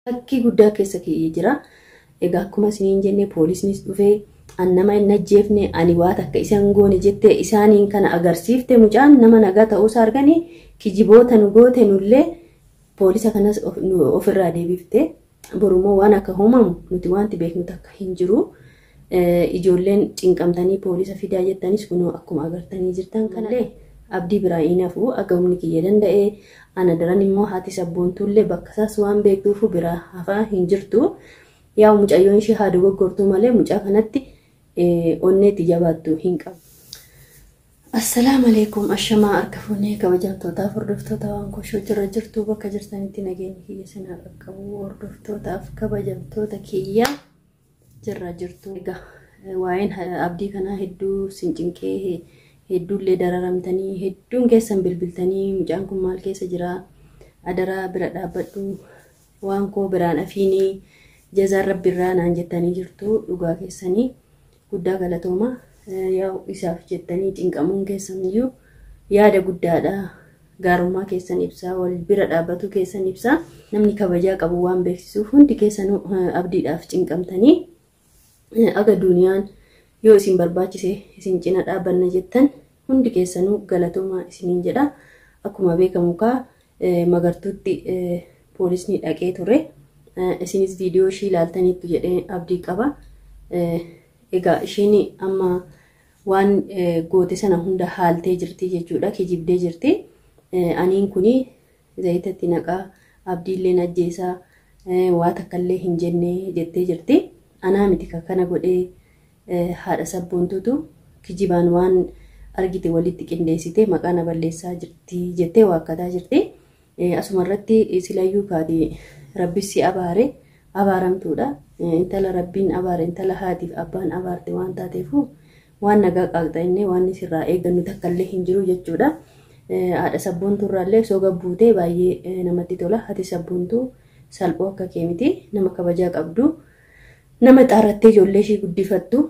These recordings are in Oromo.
Shakkii guddaa keessa kiyya jira. Egaa akkuma isiniin jenne poolisnis dhufee an nama hin ajjeefne, ani waa takka isa hin goone jettee isaaniin kana agarsiifte. Mucaan nama nagaa ta'uusaa arganii kijiboota nu goote nullee poolisa kanas ofirraa deebifte. Borummoo waan akka uumamu nuti wanti beeknu takka hin jiru. Ijoolleen cinqamtanii poolisa fidaa jettanis kunoo akkuma agartanii jirtan kanallee abdii biraa hin hafu akka humni kiyya danda'e. Ana daran immoo haati sabboontuullee bakka isaas waan beektuufu biraa hafaa hin jirtu. Yaa mucayyoon ishee haa dogoggortuu malee mucaa kanatti onneetti jabaattu hin qabu. Assalaamu alaikum, ashamaa harka fuunee kabajamtootaaf hordoftoota waan koshoo jira jirtu, bakka jirtanitti nageenya kiyya sinaa qaqqabu. Hordoftootaaf kabajamtoota kiyya, jirra jirtu. Egaa waa'een abdii kanaa hedduu sin cinqee, hedduullee dararamtanii, hedduun keessan bilbiltanii mucaan kun maal keessa jira, adaraa bira dhaabbadhu, waan koo biraan afiinii, jazaan rabbirraa naan jettanii jirtu. Dhugaa keessanii, guddaa galatooma. Yaa isaaf jettanii cinqamuun keessan iyyuu yaada guddaadha. Gaarummaa keessan ibsaa, wal bira dhaabbatu keessan ibsaa. Namni kabajaa qabu waan beeksisuuf hundi keessanuu abdiidhaaf cinqamtanii aga duniyaan yoo isin barbaachise isin cina dhaabbanna jettan, hundi keessanuu galatoomaa isiniin jedha. Akkuma beekamu kaa magartuutti poolisni dhaqee ture. Isinis viidiyoo ishii ilaaltaniittu jedhee abdii qaba. Egaa ishiin amma waan goote sana hunda haaltee jirti jechuudha. Kijibdee jirti. Aniin kuni zayitatti naqaa abdiillee ajjeesaa waa takkallee hin jenne jettee jirti. Anaa miti kana godhee, haadha sabboontuutu kijibaan waan argite walitti qindeessitee maqaa na balleessaa jirti jettee waakkataa jirti. Asuma irratti silayyuu kaati rabbis si abaare, abaaramtuudha. Intala rabbiin abaare, intala haatiif abbaan abaarte waan taateefu waan nagaa qaaqxa inni waan sirraa eeggannu takkallee hin jiru jechuudha. Haadha sabboontuurraallee osoo gabbuutee baay'ee namatti tola. Haati sabboontuu salphoo akka kee miti, nama kabajaa qabdu, nama xaarrattee ijoollee ishii guddifattu.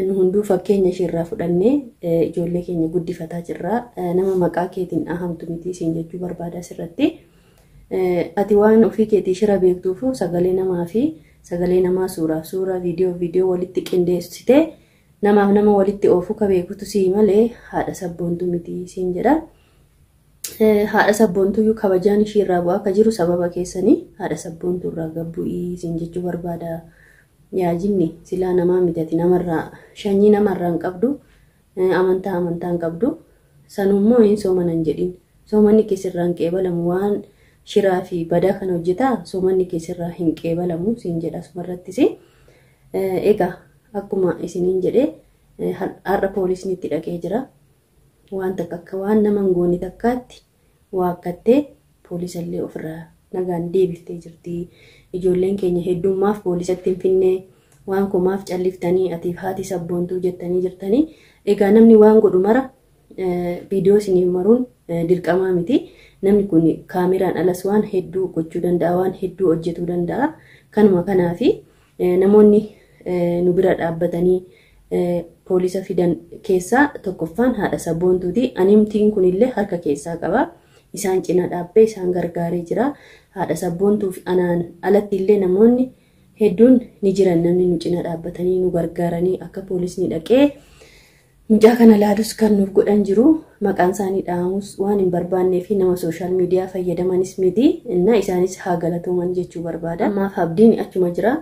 Nu hunduu fakkeenya isheerraa fudhannee ijoollee keenya guddifataa jirra. Nama maqaa keetiin dhahamtu miti isiin jechuu barbaada asirratti. Ati waan ofii keetii shira beektuufu sagalee namaa fi sagalee namaa, suuraaf suuraa, viidiyoo viidiyoo walitti qindeessitee namaaf nama walitti oofuu ka beekutu sii malee haadha sabboontuu miti isiin jedha. Haadha sabboontuyyuu kabajaan ishii irraa bu'aa akka jiru sababa keessanii haadha sabboontuu irraa gabbu'ii isiin jechuu barbaada. Yaa jinni, silaa namaa miti ati, namarraa shanyii namarraa hin qabdu, amantaa amantaa hin qabdu, sanummoo hin soomanan jedhin, soomanni keessirraa hin qeebalamu. Waan shiraa fi badaa kana hojjetaa soomanni keessirraa hin qeebalamu siin jedha asumarrattis. Egaa akkuma isiniin jedhee har'a poolisni itti dhaqee jira. Waan takka akka waan nama hin goone takkaatti waakkattee poolisallee ofirraa nagaan deebiftee jirti. Ijoolleen keenya heddummaaf poolisatti hin finne, waan komaaf calliftanii atiif haati sabboontuu jettanii jirtanii. Egaa namni waan godhu mara viidiyoo isiniif maruun dirqamaa miti. Namni kun kaameraan alas waan hedduu gochuu danda'a, waan hedduu hojjetuu danda'a. Kanuma kanaafi namoonni nu bira dhaabbatanii poolisa fidan keessaa tokkoffaan haadha sabboontuuti. Animtiin kunillee harka keessaa qaba. Isaan cina dhaabbee isaan gargaaree jira. Haadha sabboontuu fi anaan alatti illee namoonni hedduun ni jiran, namni nu cina dhaabbatanii nu gargaaranii akka poolisni dhaqee mucaa kana laalus kan nuuf godhan jiru. Maqaan isaanii dhahamus waan hin barbaannee fi nama sooshaal miidiyaa fayyadamanis miti. Inna isaanis haa galatooman jechuu barbaada. Ammaaf abdiin achuma jira.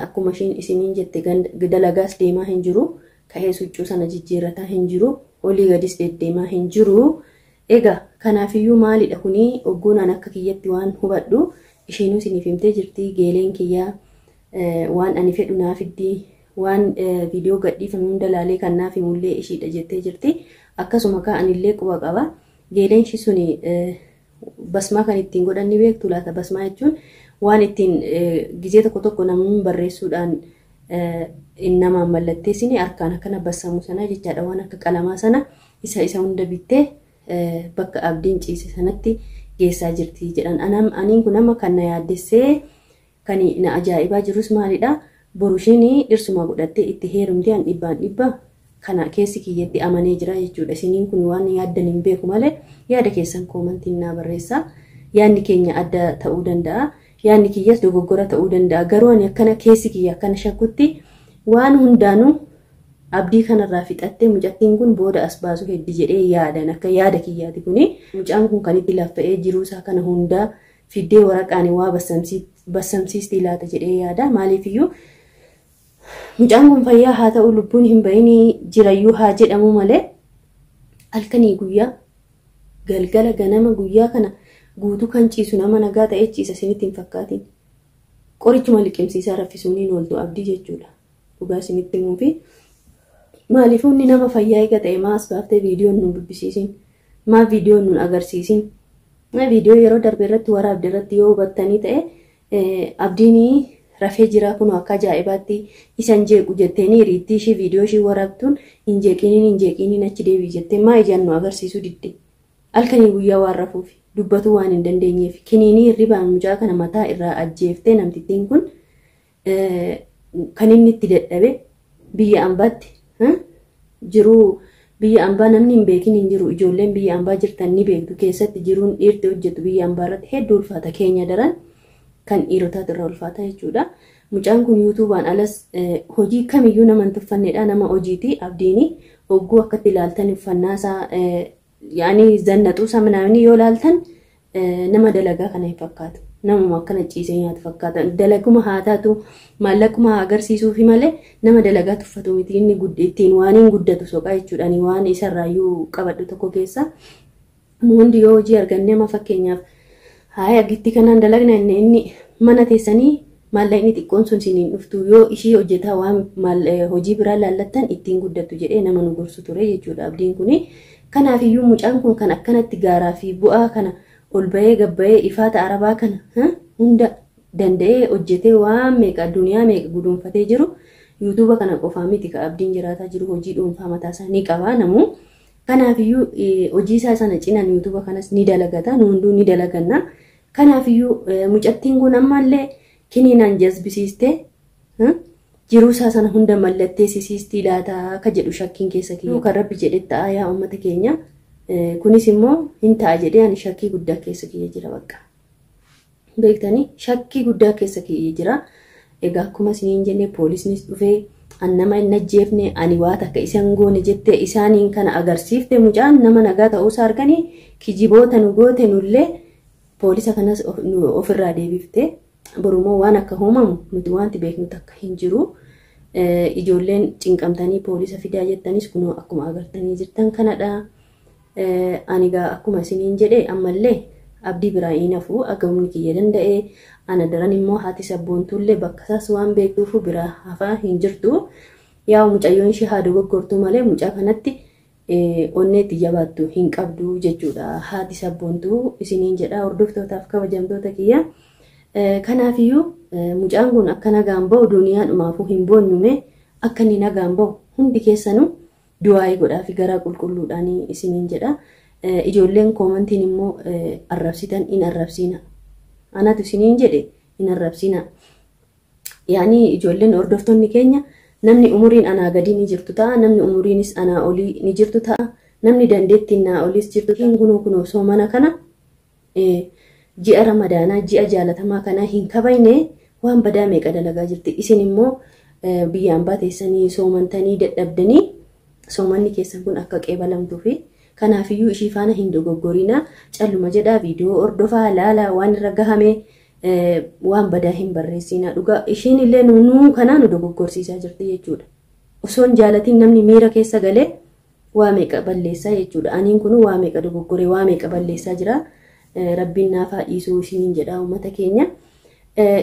Akkuma ishiin isiniin jette dalagaas deemaa hin jiru. Ka'ee huccuu sana jijjiirrataa hin jiru. Olii gadis deddeemaa hin jiru. Egaa kanaafiyyuu maalidha kuni? Ogguunaan akka kiyyatti waan hubadhu isheenuu isiniif himtee jirti. Geeleen kiyyaa waan ani fedhu naaf fiddii, waan viidiyoo gadhiifame hunda laalee kan naaf himullee ishiidha jettee jirti. Akkasuma ka'anillee quba qaba. Geeleen ishii suni basmaa kan ittiin godhan ni beektu laata? Basmaa jechuun waan ittiin gizee tokko tokko namni barreessuudhaan namaan mallatteessine harkaan akkana bassamu sana jechaadha. Waan akka qalamaa sana isa hunda bittee bakka abdiin ciise sanatti geessaa jirti jedhan. Aniin kun amma kan na yaaddessee, kan na ajaa'ibaa jirus maalidha? Boru ishiin dhirsuma godhattee itti heerumtee an dhibbaan dhibba kana keessi kiyyatti amanee jira jechuudha. Isiniin kun waan yaaddan hin beeku malee yaada keessan koomantiin naa barreessaa. Yaadni keenya adda ta'uu danda'a. Yaadni kiyyas dogoggora ta'uu danda'a. Garuu ani akkana keessi kiyya akkana shakkutti waan hundaanuu abdii kanarraa fixattee mucattiin kun booda as baasu heddi jedhee yaadan akka yaada kiyyaati kuni. Mucaan kun kan itti laffa'ee jiruusaa kana hundaa fiddee waraqaan waa bassamsiisti laata jedhee yaada. Maaliifiyyuu mucaan kun fayyaa haa ta'u lubbuun hin bahinii jirayyuu haa jedhamu malee halkanii guyyaa galgala ganama guyyaa kana guutuu kan ciisu nama nagaa ta'ee ciisa isinitti hin fakkaatin. Qorichuma liqimsiisaa raffisuun hin ooltu abdii jechuudha. Dhugaa isinitti himuufi maaliif inni nama fayyaa eega ta'e maa as baaftee viidiyoon nu dubbisiisin? Maa viidiyoon nu agarsiisin? Viidiyoo yeroo darbe irratti waraabde irratti yoo hubattanii ta'e abdiin rafee jira kun akka ajaa'ibaatti isan jeequ jetteeni hiriittii ishii viidiyoo ishii waraabtuun hin jeeqiniin hin jeeqiniin achi deebii jettee maa ijaan nu agarsiisuu didde. Halkanii guyyaa waan rafuuf dubbatu waan hin dandeenyeef kiniinii hirribaan mucaa kana mataa irraa ajjeeftee namtittiin kun kan inni itti dadhabe biyya ambaatti jiruu biyya ambaa namni hin beekin hin jiru. Ijoolleen biyya ambaa jirtan ni beektu. Keessatti jiruun dhiirti hojjetu biyya ambaa irratti hedduu ulfaata. Keenya daran kan dhiirotaatu irra ulfaata jechuudha. Mucaan kun yuutuubaan alas hojii kamiyyuu nama hin tuffannedha. Nama hojiiti abdiini. Hogguu akkatti ilaaltan uffannaa isaa yaani zannaxuu isaa minaamni yoo ilaaltan nama dalagaa kana hin fakkaatu. Namuma akkana ciisee nyaatu fakkaata. Dalaguma haa taatu maallaquma haa agarsiisuufi malee nama dalagaa tuffatu miti. Inni ittiin waan hin guddatu soqaa jechuudha. Ani waan isarraayyuu qabadhu tokko keessa. Nu hundi yoo hojii arganne amma fakkeenyaaf haaya gitti kanaan dalagna inni mana teessanii maallaqni xiqqoon sun isiniin dhuftu yoo ishii hojjetaa waan hojii biraa laallattan ittiin guddattu jedhee nama nu gorsu ture jechuudha abdiin kuni. Kanaafiyyuu mucaan kun kan akkanatti gaaraa fi bu'aa kana ol bahee gabbayee ifaata arabaa kana hunda danda'ee hojjetee waan meeqa duniyaa meeqa guduunfatee jiru yuutuuba kana qofaa miti ka abdiin jiraataa jiru hojii dhuunfaa mataasaa ni qabaa namuu. Kanaafiyyuu hojii isaa sana cinaan yuutuuba kanas ni dalagata nu hunduu ni dalaganna. Kanaafiyyuu mucattiin kun ammallee kiniinaan jazbisiistee jiruu isaa sana hunda mallattee sisiistii laataa akka jedhu shakkiin keessa kiyya. Kan rabbi jedhe ta'a yaa uummata keenya. Kunis immoo hin ta'a jedhee ani shakkii guddaa keessa kiyya jira bakka. Beektanii shakkii guddaa keessa kiyya jira. Egaa akkuma isiniin jenne poolisnis dhufee an nama hin ajjeefne ani waa takka isan goone jettee isaaniin kana agarsiifte mucaan nama nagaa ta'uusaa arganii kijiboota nu goote nullee poolisa kanas ofirraa deebifte borumoo waan akka uumamu nuti wanti beeknu takka hin jiru. Ijoolleen cinqamtanii poolisa fidaa jettanis kunoo akkuma agartanii jirtan kanadha. Ani egaa akkuma isiniin jedhe ammallee abdii biraa hin hafu akka humni kiyya danda'e ana daran immoo haati sabboontuullee bakka isaas waan beektuufu biraa hafaa hin jirtu. Yaa mucayyoon ishee haa dogoggortuu malee mucaa kanatti onnee itti jabaattu hin qabdu jechuudha. Haati sabboontuu isiniin jedha hordoftootaaf kabajamtoota kiyya. Kanaafiyyuu mucaan kun akka nagaan bahu duniyaa dhumaafuu hin boonyume akka inni nagaan bahu hundi keessanuu du'aa'ii godhaa fi garaa qulqulluudhaan isiniin jedha. Ijoolleen koomantiin immoo arrabsitan hin arrabsiina. Anatu isiniin jedhe hin arrabsiina. Yaani ijoolleen hordoftoonni keenya namni umuriin anaa gadii ni jirtu ta'a, namni umuriinis anaa olii ni jirtu ta'a, namni dandeettiin naa oliis jirtu ta'a. Kunoo kunoo soomana kana ji'a ramadaanaa ji'a jaalatamaa kanaa hin kabajne waan badaa meeqa dalagaa jirti. Isin immoo biyya ambaa teessanii soomantanii dadhabdanii soomanni keessan kun akka qeebalamtuu fi kanaafiyyuu ishii faana hin dogoggorina. Calluma jedhaa viidiyoo hordofaa laalaa waan irra gahame waan badaa hin barreessina. Dhugaa ishiin illee nuu kanaa nu dogoggorsiisaa jirti jechuudha. Osoo hin jaalatiin namni miira keessa galee waa meeqa balleessaa jechuudha. Aniin kun waa meeqa dogoggoree waa meeqa balleessaa jira. Rabbiin naaf haa dhiisuu ishiin jedhaa uummata keenya.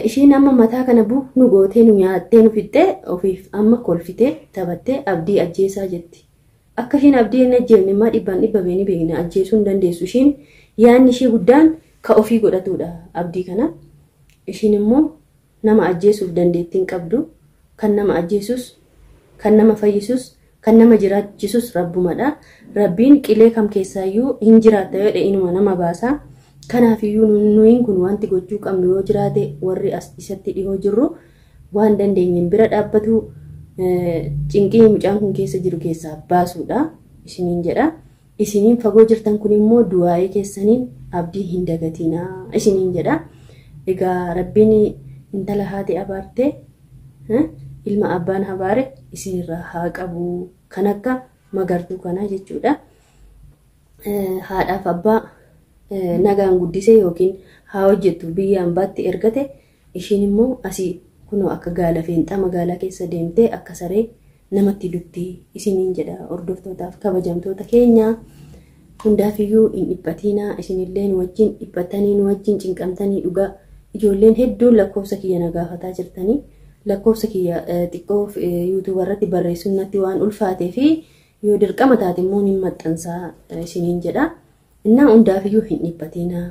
Ishiin amma mataa kana nu gootee nu nyaattee nu fixxee ofiif amma kolfitee taphattee abdii ajjeesaa jetti. Akka ishiin abdii hin ajjeefne immoo dhibbaan dhibba beeni beekna ajjeesuu hin dandeessu. Ishiin yaadni ishii guddaan ka ofii godhatudha abdii kana. Ishiin immoo nama ajjeesuuf dandeettii hin qabdu. Kan nama ajjeesus, kan nama fayyisus, kan nama jiraachisus rabbumadha. Rabbiin qilee kam keessaayyuu hin jiraatta yoo jedhe inuma nama baasa. Kanaafiyyuu nuyin kun wanti gochuu qabnu yoo jiraate warri as isatti dhihoo jirru waan dandeenyeen bira dhaabbatu cinqii mucaan kun keessa jiru keessaa baasuudha isiniin jedha. Isiniin fagoo jirtan kun immoo du'aa'ee keessaniin abdii hin dagatinaa isiniin jedha. Egaa Rabbiin intala haati abaarte ilma abbaan abaare isinirraa haa qabu kan akka Magartuu kanaa jechuudha. Haadhaaf abbaa nagaan guddisee yookiin haa hojjettu biyya ambaatti ergate, ishiin immoo asii kunoo akka gaala feenxaa magaalaa keessa deemtee akka saree namatti dutti isiniin jedha. Hordoftootaaf kabajamtoota keenya hundaafiyyuu hin dhiphatinaa, isinillee nu wajjin dhiphatanii nu wajjin cinqamtanii dhugaa ijoolleen hedduun lakkoofsa kiyya na gaafataa jirtanii, lakkoofsa kiyya xiqqoo yuutuuba irratti barreessuun natti waan ulfaatee fi yoo dirqama taate immoo ni maxxansaa isiniin jedha. Innaa hundaafiyyuu hin dhiphatinaa.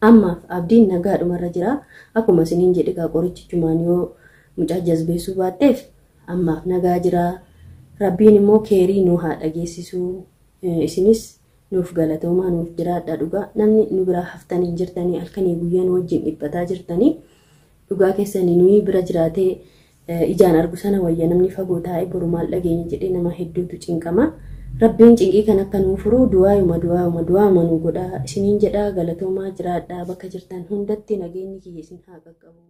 Ammaaf Abdiin nagaadhumarra jira. Akkuma isiniin jedhe gaa qorichichumaan yoo mucaa jazbeessuu baatteef ammaaf nagaa jira. Rabbiin immoo keerii nu haa dhageessisuu. Isinis nuuf galatoomaa, nuuf jiraadha dhugaa. Namni nu biraa haftanii jirtanii halkanii guyyaa nu wajjin dhiphataa jirtanii dhugaa keessanii nuyi bira jiraatee ijaan argu sana wayya, namni fagoo taa'ee boru maal dhageenya jedhee nama hedduutu cinqama. Rabbiin cinqii kan akka nuu furu du'aayuma du'aayuma du'aayuma nu godhaa isiniin jedhaa. Galatoomaa, jiraadhaa, bakka jirtan hundatti nageenyi kiyya isin haa qaqqabu.